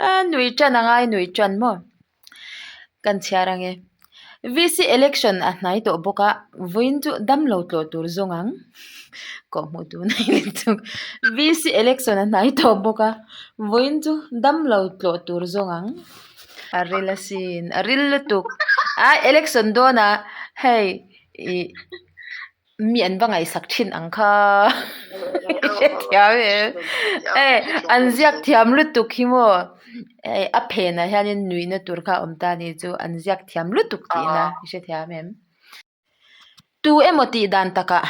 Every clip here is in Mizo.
A nui tan a ngai nui tan maw? Kan chhiar ang e. VC election a hnai tawh bawk a, vawiin chu damlo tlawh tur zawng ang. Kawh hmuh tur nei leh chuk. VC election a hnai tawh bawk a, vawiin chu damlo tlawh tur zawng ang. A ril asin, a ril lutuk. A election dawnah hei ih Mi an va ngaihsak thin ang kha hrethiam em e an ziak thiam lutuk hi maw hei a phenah hianin nuihna tur kha a awm ta a nih chu an ziak thiam lutuk tihna i hrethiam em. Tu emaw tih dan takah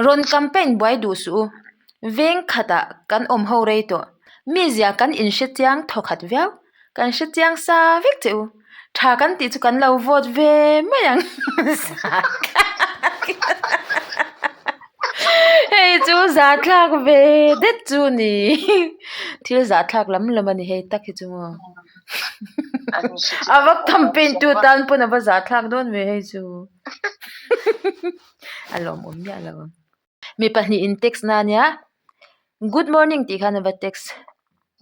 rawn campaign buai duh suh u veng khatah kan awm ho rei tawh mi zia kan inhre chiang thaw khat viau. Kan hre chiang sa vek che u. Tha kan tih chu kan lo vote ve mai ang. Hei chu zahthlak ve det chu ni. Thil zahthlak lam lam a ni hei tak hi chu maw. A va campaign tu tan pawn a va zahthlak dawn ve hei chu. A lawmawm miah lo. Mi pahnih in text na ania good morning tih khan a va text.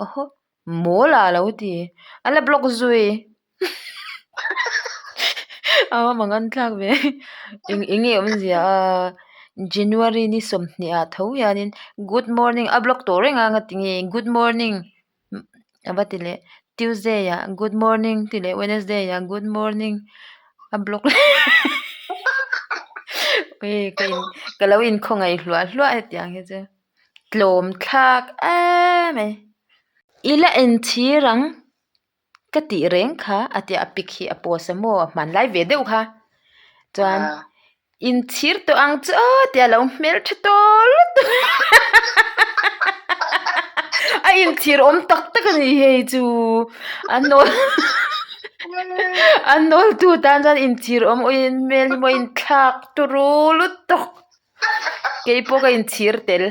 Awhaw. Mawl a lo ti. A la block zui. A awm ang an thlak ve. Eng eng nge awmzia a January ni sawmhnih ah tho hianin good morning a block tawh reng a nga tinge good morning a va ti leh Tuesday ah good morning ti leh Wednesday ah good morning a block leh ka in ka lo inkhawngaih hluah hluah hetiang hi chu. Tlawm thlak em e. I la enchhir ang ka tih reng kha a tia a pic hi a post a maw a hmanlai ve deuh kha. Chuan inchhir tawh ang chu aw tia lo hmel tha tawh lutuk a inchhir awm tak tak a ni hei chu a nawl a nawl tu tan chuan inchhir awm awin hmel hi maw inthlak turu lutuk. Kei pawh ka inchhir tel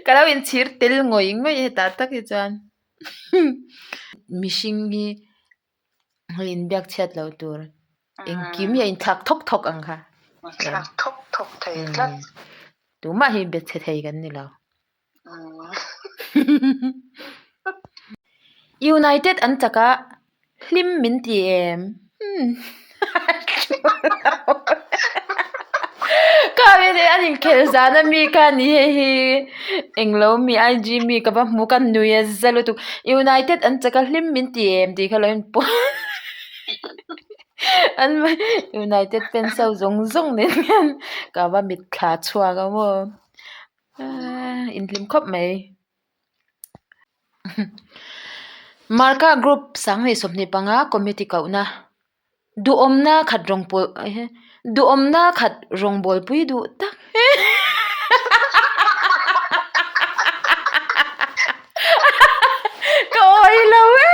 ka lo inchhir tel ngawih ngawih hetah tak hi chuan mihring hi hei inbiak chhiat loh tur engkim hi a inthlak thawk thawk ang kha inthlak thawk thawk thei tlat tumah hi be chhe thei kan ni lo. United an chak a, hlim min ti em? Kha mi nen an inkhelh zan a mi kha ni hei hi englo mi IG mi ka va hmu ka nui a za lutuk United an chak a hlim min ti em tih kha lo inpuang an United fans ho zawng zawng nen hian ka va mitthla chhuak a maw. Aaa inhlim khawp mai Marka group sanghnih 25 committee kohna duhawmna khat rawng pawl duhawmna khat rawngbawl pui duh tak ka awih lo em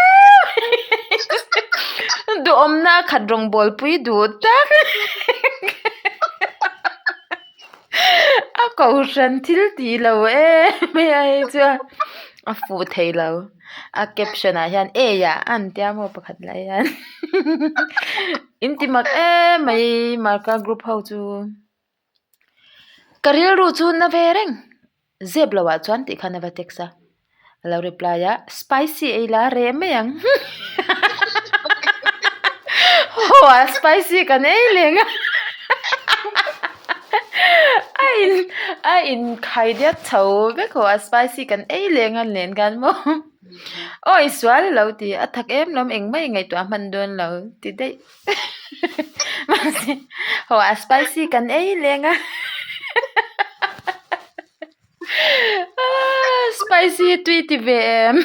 duhawmna khat rawngbawl pui duh tak. A kohhran thil tih lo em mai a hei chuan a fuh thei lo a caption ah hian ei ah an tia maw pakhat lah hian in ti mak em mai marka group ho chu ka rilru chu na ve reng zep lo ah chuan tih khan a va text a. A lo reply a, spicy ei la reh mai ang. Haw a spicy kan ei leng a. A in a in khai diat chho vek haw a spicy kan ei leng a nen khan maw. Aw i sual lo ti a thak em lawm engmah i ngaihtuah hman dawn lo ti daih. Mahse haw a spicy kan ei leng a. Spicy tui ti ve em.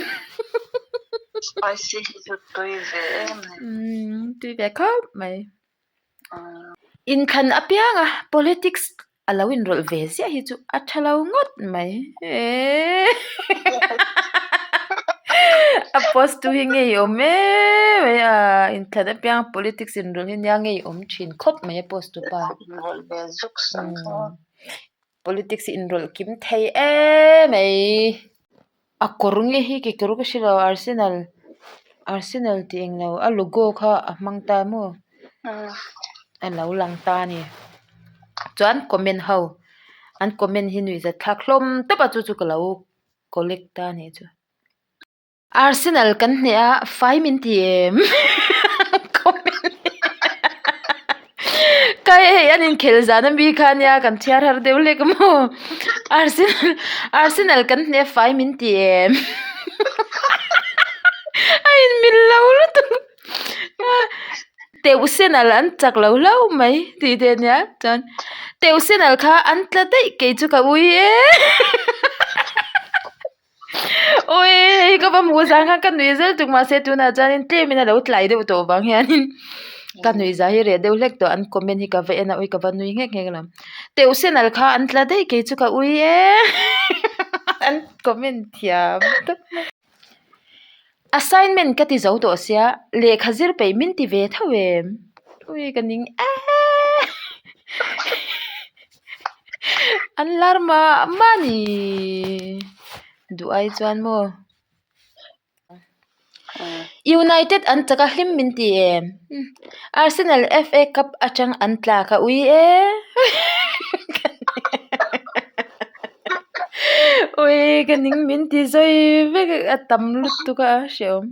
Spicy hi chu tui ve em ni. Umm tui ve khawp mai. Inthlan apiang a politics a lo inrawlh ve ziah hi chu a tha lo ngawt mai. A post tu hi ngeiawm em mai a inthlan apiang politics inrawlh hi nia ngeiawm thin khawp mai a post tu pa. Inrawlh ve zuk sang kha. Politics hi inrawlh kim thei em mai. A kawr nge hi kekawr ka hre lo Arsenal Arsenal tih englo a logo kha a hmang ta maw a lo lang ta a ni chuan comment ho an comment hi nuihzat thlak hlawm tawp a chu chu ka lo collect ta a nih chu. Arsenal kan hneh a, fai min ti em? Kai hei an inkhel zan ami kha ania kan chhiar har deuh hlek maw? Arsenal Arsenal kan hneh a fai min ti em? A inmil lo lutuk Teuhsenal an chak lo hlauh mai tih te ania chuan Teuhsenal kha an tla daih kei chu ka ui e. Awi hei ka va hmuh zan khan ka nuih zel tuk mahse tunah chuanin tlemin a lo tlai deuh tawh vang hianin ka nuih zah hi reh deuh hlek tawh an comment hi ka va en a ui ka va nui nghek nghek alawm teuh senal kha an tla daih kei chu ka ui e an comment thiam tawp mai assignment ka ti zo tawh sia lehkha zir peih min ti ve tho em ui ka ning e. An lar mah mah ni duh ai chuan maw United an chak a hlim min ti em Arsenal F_A cup atang an tla ka ui e ui ka ning min ti zawi vek a tam lutuk a hrehawm.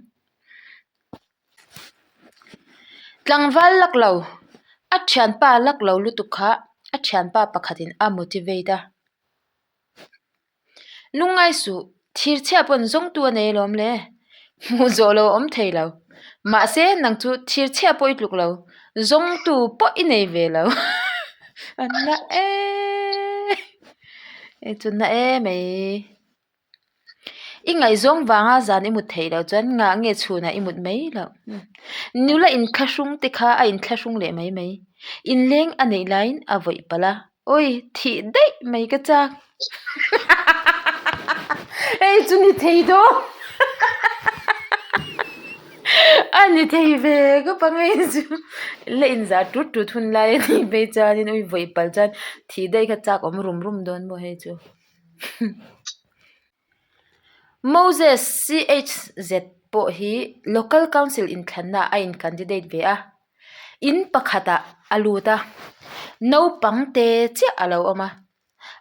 Tlangval lak lo, a thianpa lak lo lutuk kha a thianpa pakhatin a motivate a. Lungngai suh, thir chhia pawn zawngtu a nei alawm le, hmuh zawh lo a awm thei lo. Mahse, nang chu thir chhia pawh i tluk lo, zawngtu pawh i nei ve lo. A na e, e chu na e mai. I ngaihzawng vanga zan i mut theih loh chuan ngah nge chhunah i mut mai loh. Nula inthlahrung te kha a inthlahrung leh mai mai. Inleng a neih laiin a vawih palh a, Awi thih daih mai ka chak. Hei chu ni thei dawn. A ni thei ve ka pangai chu. La inzah tut tut hun lai a nih phei chuanin ui vawih palh chuan thih daih kha chak awm rum rum dawn maw hei chu. Moses CHZ pawh hi Local Council inthlanna a in candidate ve a, in pakhatah a lut a, naupang te chiah a lo awm a,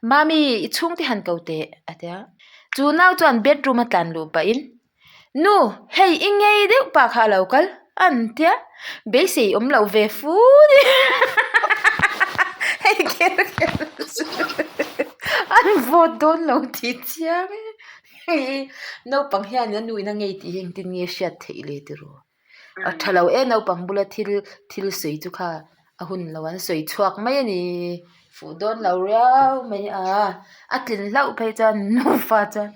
Mami i chhungte han ko teh a ti a, chu nau chuan bedroom a tlan luh pahin Nu, hei i ngei deuh pa kha a lo kal an tia, beisei awm loh ve fu ni hei kher kher chu an vote dawn lo tih chiang e naupang hian a nu in a ngei tih hi engtin nge hriat theih le tiraw a tha lo e naupang bula thil thil sawi chu kha a hun lo an sawi chhuak mai a ni fuh dawn lo riau mai a a tlin hlauh phei chuan nufa chuan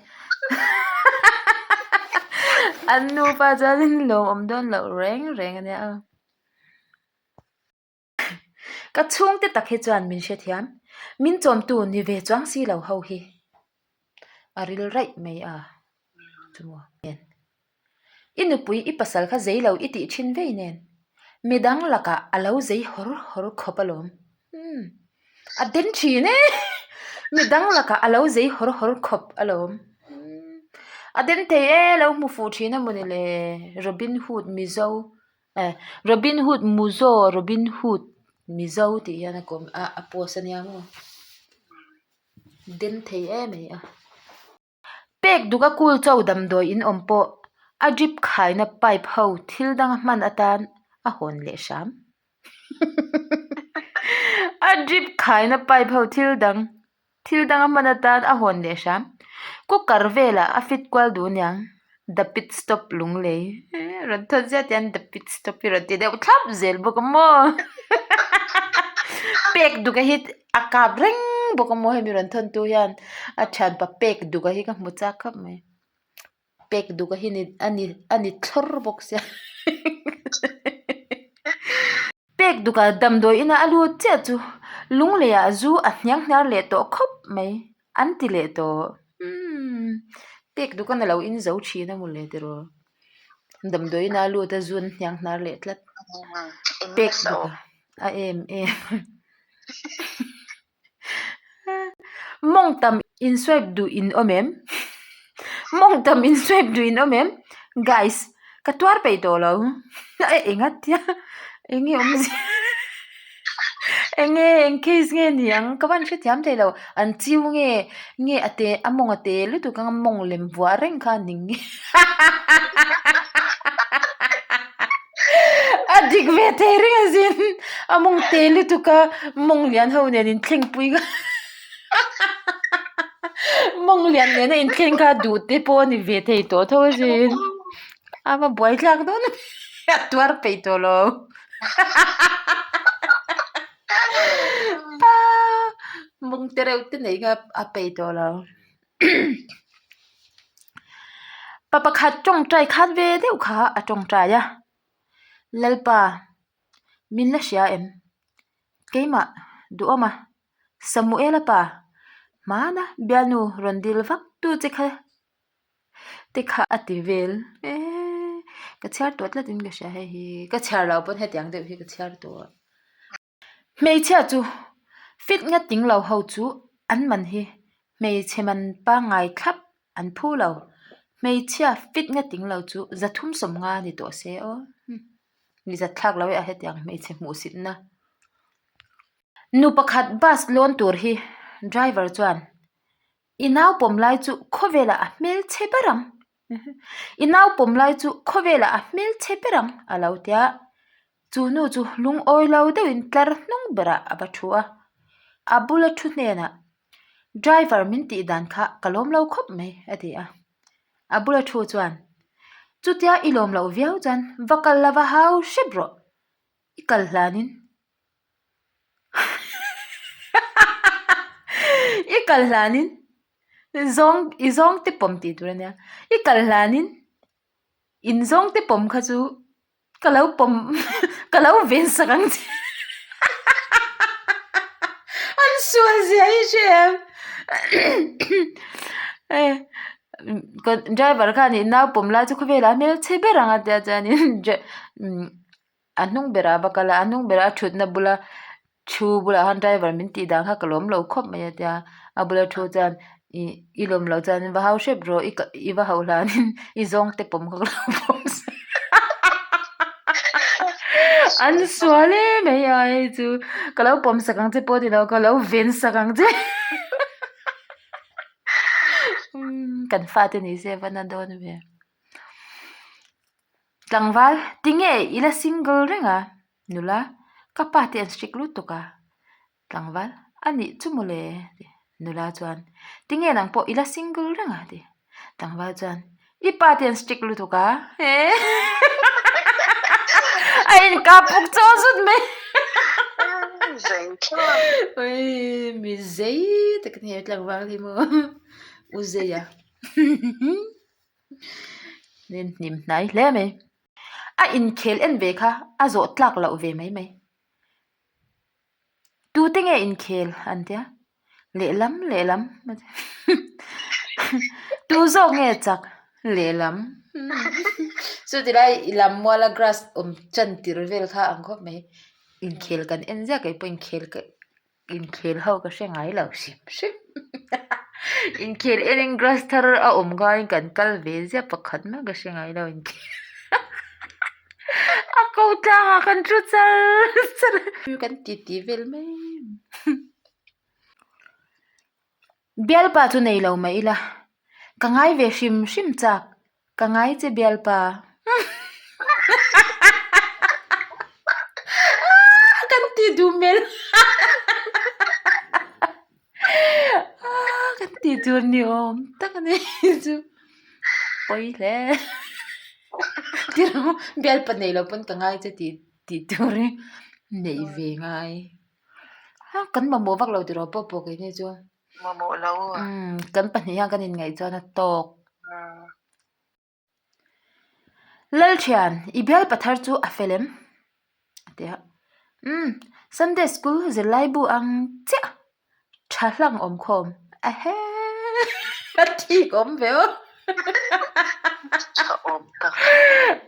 an nufa chuan in lawmawm dawn loh reng reng a nia aw ka chhungte tak hi chuan min hrethiam min chawmtu ni ve chuang si lo ho hi a ril raih mai a chu nen. I nupui i pasal kha zei lo i tih thin vei nen midang lakah a lo zei hawr hawr khawp alawm. Umm a den thin e midang lakah a lo zei hawr hawr khawp alawm. Umm a den thei e lo hmu fuh thin a mawni le Robin Hood Mizo eh Robin Hood Muzo Robin Hood Mizo tih hian a kawm a a post a nia maw den thei em mai a. Pek duk a kul cho damdawi in awm pawh a drip khaina pipe ho thil danga hman atan a hawn leh hram. A drip khaina pipe ho thil dang thil danga hman atan a hawn leh hram. Cooker velah a fit kual duh aniang the pit stop lunglei rawn thawn zet hian the pit stop hi rawn ti deuh thlap zel bawk a maw pek duk a hi a kap reng bawk a maw hemi rawn thawn tu hian a thianpa pek duk a hi ka hmu chak khawp mai pek duk a hi ni a ni a ni thlawr bawk sia pek duk a damdawi ina a lut chiah chu lunglei ah zu a hniang hniar leh tawh khawp mai an ti leh tawh umm pek duk a na lo in zo thin a mawle tiraw damdawi ina a lut a zu an hniang hnar leh tlat pek duk a a em em. Mawngtam in swipe duh in awm em? Mawngtam in swipe duh in awm em? Guys, ka tuar peih tawh lo. A eng a tia, eng nge awmzia? Enge eng case nge ni ang ka van hrethiam thei lo an chiu nge nge a te a mawng a te lutuk anga mawng lem vuah reng kha a ning nge a dik ve thei reng a zin a mawng te lutuk a mawng lian ho nen inthleng pui kha mawng lian nena inthleng kha duh te pawh a ni ve thei tawh tho a zin a va buaithlak dawn a tuar peih tawh lo. Mawng te reuh te neih kha a peih tawh lo. Pa pakhat tawngtai khat ve deuh kha a tawngtai a, Lalpa min la hria em? Keimah duhawm a, Samuela pa hmana bialnu rawn dil vak tu che kha te kha a ti vel eee ka chhiar tawh tlat in ka hria hei hi ka chhiar loh pawn hetiang deuh hi ka chhiar tawh hmeichhia chu fit ngat ting lo ho chu an man hi hmeichhe man pangngai thlap an phu lo hmeichhia fit ngat ting lo chu 350 ni tawh se aw mi zat thlak lo e a hetiang hmeichhe hmuhsit na nu pakhat bus lawn tur hi driver chuan. I nau pawm lai chu khawvelah a hmelchhe ber ang I nau pawm lai chu khawvelah a hmelchhe ber ang a lo ti a. Chu nu chu lungawi lo deuhin tlar hnung berah a va thu a. A bula thu hnenah Driver min tih dan kha ka lawm lo khawp mai a ti a. A bula thu chuan Chutia i lawm loh viau chuan va kal la va hau hrep rawh i kal hlanin I kal hlanin zawng i zawng te pawm tih tur a nia i kal hlanin in zawng te pawm kha chu ka lo pawm ka lo ven sak ang che an sual zia hi hre em driver khan i nau pawm lai chu khawvelah hmelchhe ber ang a tia chuanin A hnung berah a va kal a a hnung berah a thutna bula thu bulah khan driver min tih dan kha ka lawm lo khawp mai a tia a bula thu chuan ih i lawm loh chuan va hau hrep rawh i ka i va hauh hlanin i zawng te pawm kha ka lo pawm an sual em mai a hei chu ka lo pawm sak ang che pawh ni lo ka lo ven sak ang che kan fate ni se va na dawn ve. Tlangval, tinge i la single reng a? Nula, Ka pa te an strict lutuk a. Tlangval, A nih chu mawle ti. Nula chuan, Tinge nang pawh i la single reng a? ti. Tlangval chuan, I pa te an strict lutuk a. A inkap puk chaw zut mai. Zei thlawt. Ui, mi zei tak a ni tlangval hi maw. U Zeia. Nen hnim hnai hle mai. A inkhel en ve kha a zawh tlak loh ve mai mai. Tute nge inkhel an tia? Lehlam lehlam tu zawk nge chak lehlam chuti lai i lam muala grass awm tan tir vel kha ang khawp mai. Inkhel kan en ziah keipawh inkhel ka. Inkhel ho ka hre ngai lo hrim hrim inkhel enin grass thar a awm ngaiin kan kal ve ziah pakhat mah ka hre ngai lo inkhel a ko tlangah kan thu char char a kan ti ti vel mai bialpa chu nei lo mah ila ka ngai ve hrim hrim chak. Ka ngai che bialpa. Kan ti duh hmel. Kan ti tur ni awm tak a ni chu. Pawi hle. Tiraw bialpa nei lo pawn ka ngai che tih tih tur hi neih ve ngai. Kan mamawh vak lo tiraw pawh pawh keini chu. Mamawh lo a. Umm kan pahnih hian kan inngaih chuan a tawk. Lalthian, i bial pathar chu a fel em? A ti a. Umm, Sunday school zirlai bu ang chiah tha hlang awm khawm. Ehe! A thik awm ve aw. Tha awm tak.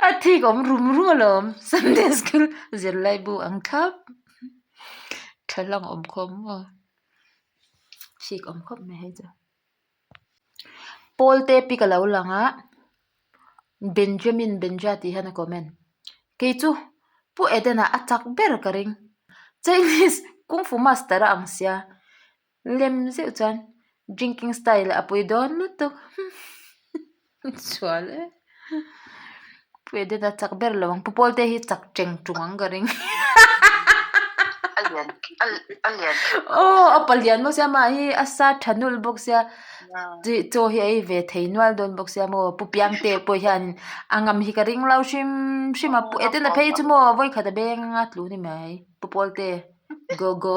A thik awm rum rum alawm Sunday school zirlai bu ang thlap tha hlang awm khawm maw. Hrik awm khawp mai hei chu. Pawl te pic a lo lang a Benjamin Benja tih hian a comment. Kei chu Pu Edena a chak ber ka ring. Chinese. Kung Fu Master a ang sia. Lem zeuh chuan drinking style a pui dawn lutuk sual e. Pu Edena chak ber lo ang Pu Pawlte hi chak teng tung ang ka ring. A lian a lian Aw a palian bawk sia amah hi a sa tha nulh bawk sia chaw hi a ei ve thei nual dawn bawk sia maw Pu Piangte pawh hian a ngam hi ka ring lo hrim hrim a Pu Edena phei chu maw vawikhat a beng a tlu ni mai Pu Pawlte. Go go.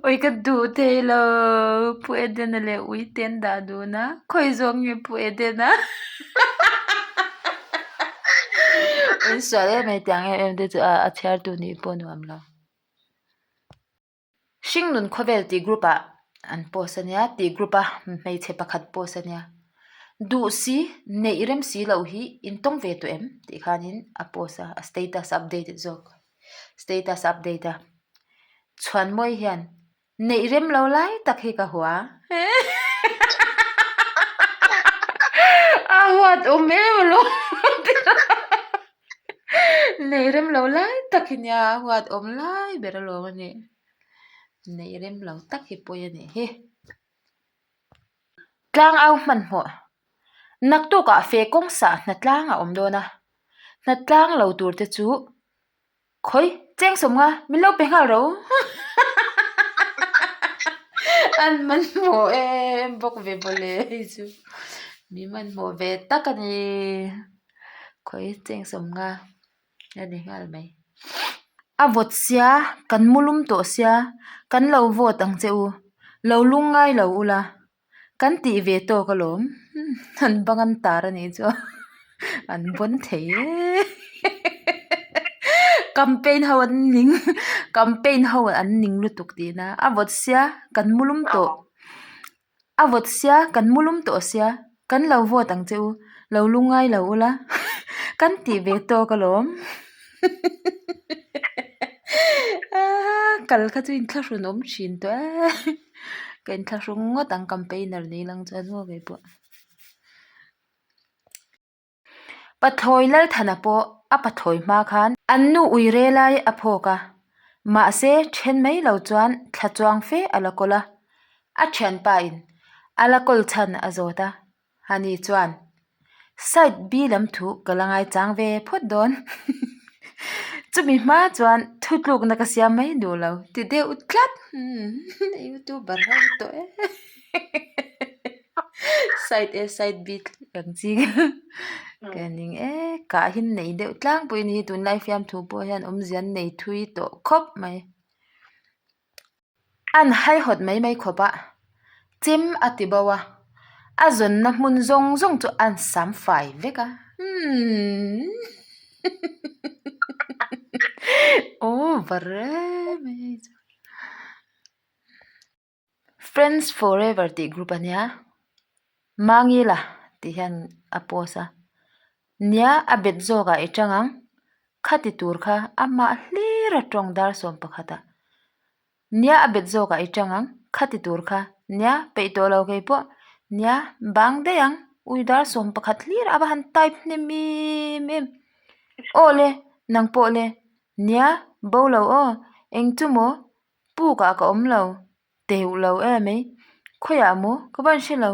Ui ka duh thei lo Pu Edena leh ui te an dah dun a khawi zawk nge Pu Edena in sual em em tiang em em te chu a chhiar tu nih pawh nuam lo. Hringnun khawvel tih group ah an post a nia tih group a hmeichhe pakhat post a nia duh si neih rem si loh hi in tawng ve tawh em tih khanin a post a a status update zawk status update a chhuanmawi hian neih rem lo lai tak hi ka hua a huat awm em alawm Nei rem lo lai tak hi nia a huat awm lai ber alawm a nih. Nei rem lo tak hi pawi a nih hi. Tlang au hmanhmawh. Naktukah fe kawng sah hnatlang a awm dawn a. Hnatlang lo tur te chu Khawi, cheng sawm nga, min lo pe nghal ro. An hmanhmawh em bawk ve mawle hei chu. Mi hmanhmawh ve tak a ni. Khawi, cheng sawm nga a ni nghal mai. A vawt sia, kan mu lum tawh sia, kan lo vote ang che u. Lo lung ngai lo ula, kan tih ve tawk alawm. An bang an tar a nih chu an bawn thei e. Campaign ho an ning campaign ho an ning lutuk tihna a vawt sia kan mu lum tawh a vawt sia kan mu lum tawh sia kan lo vote ang che u lo lungngai lo ula kan tih ve tawk alawm. Kal kha chu inthlahrun awm thin tawh e. Ka inthlahrung ngawt ang campaigner ni lang chuan maw kei pawh. Pathlawi Lalthana pawh a pathlawi hma khan an nu ui re lai a phawk a, mahse then mai lo chuan thla chuang fe a la kawl a, a thianpa in a la kawl chhan a zawt a. Hani chuan, Side B lam thu ka la ngaichang ve phawt dawn. Chumi hma chuan thutlukna ka siam mai duh lo ti deuh tlat. Youtuber ho tawh e. Side A side B ang chi ka ning e. Kah hi nei deuh tlangpui a ni hi tunlai fiamthu pawh hian awmzia an nei thui tawh khawp mai. An haihawt mai mai khawp a, chem a ti bo a, a zawnna hmun zawng zawng chu an sam fai vek a, umm over em mai chu. Friends forever tih group a nia, Mangila tih hian a post a, nia a bet zawkah i tang ang, khati tur kha amah hlir a tawng dar 11 ah. Nia a bet zawkah i tang ang, khati tur kha nia peih tawh lo kei pawh, nia bang daih ang, ui dar 11 hlir a va han type hnem em em. Aw le, nang pawh le, nia bo lo aw, eng chu maw pukah ka awm lo. Teuh lo em ei, khawiah maw ka van hre lo,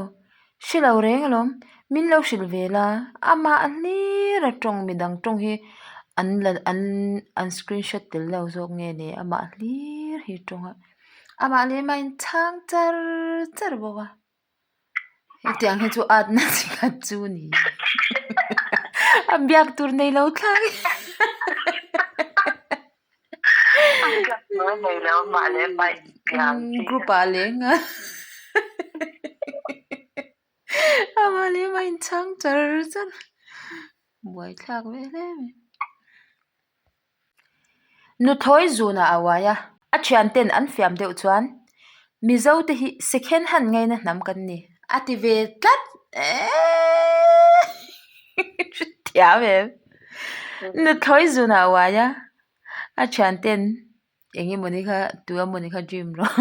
hre lo reng alawm, min lo hrilh ve la, amah hlir a tawng midang tawng hi an la an an screenshot tel lo zawk nge ni amah hlir hi tawng a, amah leh amah in chhang char char bawk a. Hetiang hi chu at na chi khat chu ni. A biak tur nei lo thlak. A biak tur a nei lo mah leh mah inbiak chi. Group ah leng a. Amah leh amah inchhang char char. Buaithlak ve hle mai. Nuthlawi zunah a uai a, a thianten an fiam deuh chuan Mizo te hi second hand ngaina hnam kan ni a ti ve tlat eeii thiam em. Nuthlawi zunah a uai a, a thianten eng emawni kha tu emawni kha dream rawh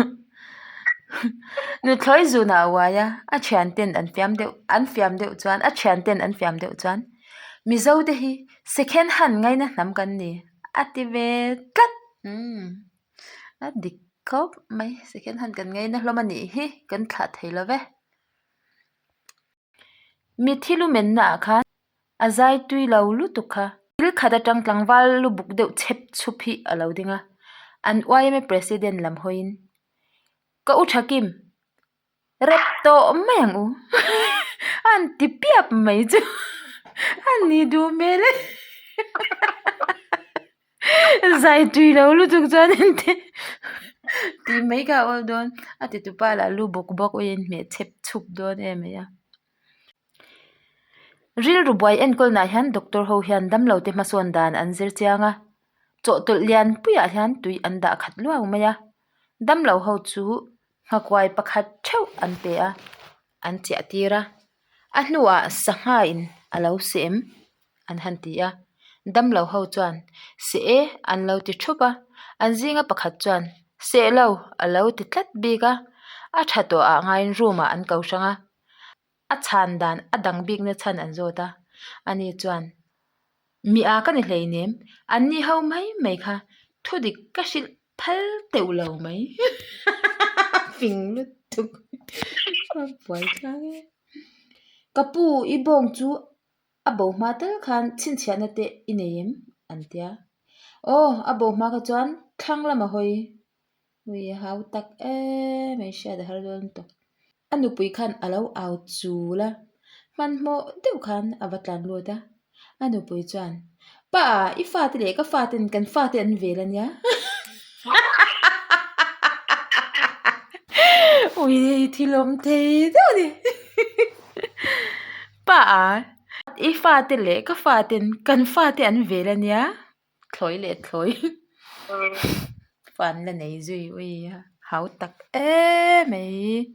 Nuthlawi zunah a uai a, a thianten an fiam deuh an fiam deuh chuan a thianten an fiam deuh chuan Mizo te hi second hand ngaina hnam kan ni. a ti ve tlat. Umm a dik khawp mai second hand kan ngaina hlawm a nih hi kan thlah thei lo ve. Mithi lu menna ah khan a zai tui lo lutuk kha. Thil khat atang tlangval lu buk deuh chep chhup hi a lo ding a, an yma president lam hawiin ka u Thakim rep tawh mai ang u a han ti piap mai chu a ni duh hmel e zai tui lo lutuk chuan engtin tih mai kha a awl dawn a ti tupa lah lu bawk bawk awih a inhmeh chep chhup dawn em mai a. Rilru buai enkawlnaah hian doctor ho hian damlo te hmasawn dan an zir chiang a, chawhtawlh lian puiah hian tui an dah khat luau mai a, damlo ho chu nghakuai pakhat theuh an pe a, an chiah tir a, a hnuah sangha in a lo sem an han ti a, damlo ho chuan seh e an lo ti thup a, an zinga pakhat chuan seh lo a lo ti tlat bik a, a tha tawh ah ngaiin room ah an ko hrang a. A chhan dan a dang bikna chhan an zawt a, ani chuan, Mi a ka ni hleinem, an ni ho mai mai kha thudik ka hrilh phal teuh lo mai. Fing lutuk a buai thlak e. Ka pu i bawng chu a bo hma tal khan chhinchhiahna te i nei em? an tia. Aw, a bo hma kha chuan thlang lama hawi Ui a hau tak em mai hriat a har dawn tawp. A nupui khan a lo au chul a, hmanhmawh deuh khan a va tlan lut a. A nupui chuan, Pa, i fate leh ka faten kan fate an vel a nia. Ui thil awm thei deuh a ni. Pa, i fate leh ka faten kan fate an vel a nia. Thlawi leh thlawi fan la nei zui ui a hau tak em mai.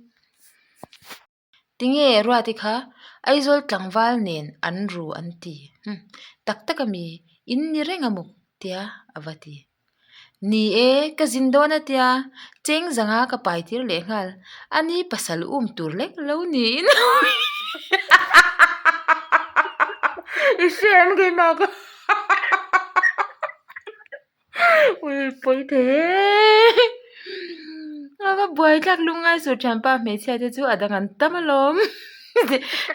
Tinge Ruati kha Aizawl tlangval nen an ru an ti hmm tak tak ami in ni reng a muk tia a va ti. Ni e ka zin dawn a tia cheng zanga ka pai tir leh nghal a ni pasal um tur lek lo niin i hria em keimah ka. Ui pawi thei e a va buai thlak lungngai suh thianpa hmeichhia te chu a dang an tam alawm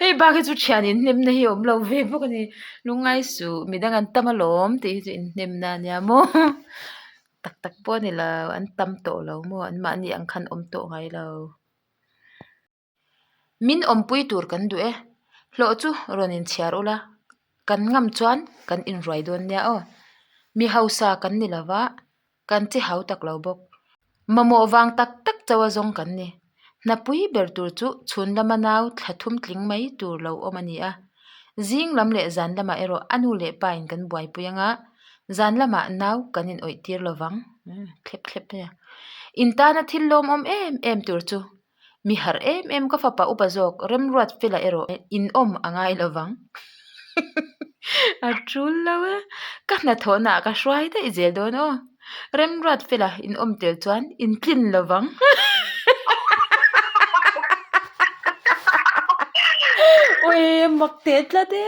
hei bak hi chu thian inhnemna hi a awm lo ve bawk a ni lungngai suh midang an tam alawm tih hi chu inhnemna a nia maw tak tak pawh a ni lo an tam tawh lo maw an mahni ang khan awm tawh ngai lo. Min awmpui tur kan duh e, hlawh chu rawn inchhiar ula, kan ngam chuan kan inruai dawn nia aw. Mi hausa kan ni lova, kan che hau tak lo bawk. Mamawh vang tak tak chauh a zawng kan ni. Hnapui ber tur chu chhun lama nau thla thum tling mai tur lo awm a ni a. Zing lam leh zan lamah erawh a nu leh pa in kan buaipui anga, zan lamah nau kan in awih tir lovang. Thlep thlep mai a. In tana thil lawmawm em em tur chu Mi harh em em ka fapa upa zawk Remruat Fela erawh in awm a ngai lo vang. A tul lo e, ka hnathawhna ah ka hruai daih zel dawn aw. Remruat Fela in awm tel chuan in tlin lo vang. Ui mak teh tlat e.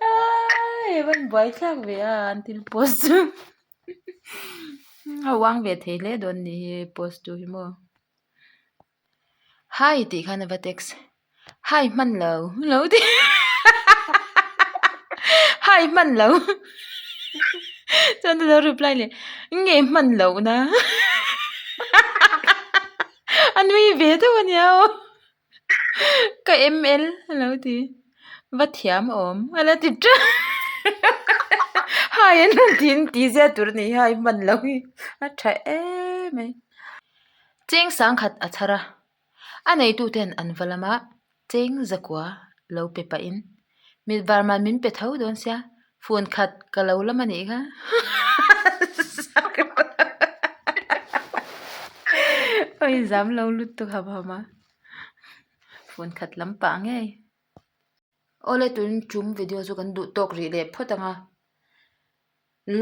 Ai van buaithlak ve a an thil post chu. A uang ve thei hle dawn ni hi post tu hi maw hi tih khan a va text hi hman lo lo ti hi hman lo chuan a lo reply leh nge hman loh na a nui ve deuh a nia aw. Ka ML a lo ti. Va thiam awm a la ti teuh. Hai an rawn ti in ti zia tur a ni hai hman lo hi a tha em mai. Cheng sangkhat a chhar a, a neitu ten an va lama cheng zakua lo pe pahin mit var man min pe tho dawn sia phone khat ka lo lam a nih kha. Oi zam lo lutuk ham ham a phone khat lam pah ngei. Awle tun tum video chu kan duh tawk rih leh phawt ang a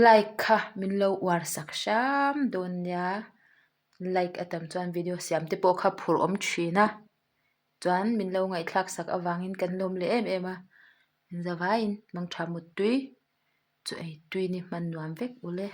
like kha min lo uar sak hram dawn nia like a tam chuan video siam te pawh kha phur awm thin a chuan min lo ngaihthlak sak avangin kan lawm leh em em a. Zavaiin mangtha muttui chu ei tui ni hman nuam vek ule.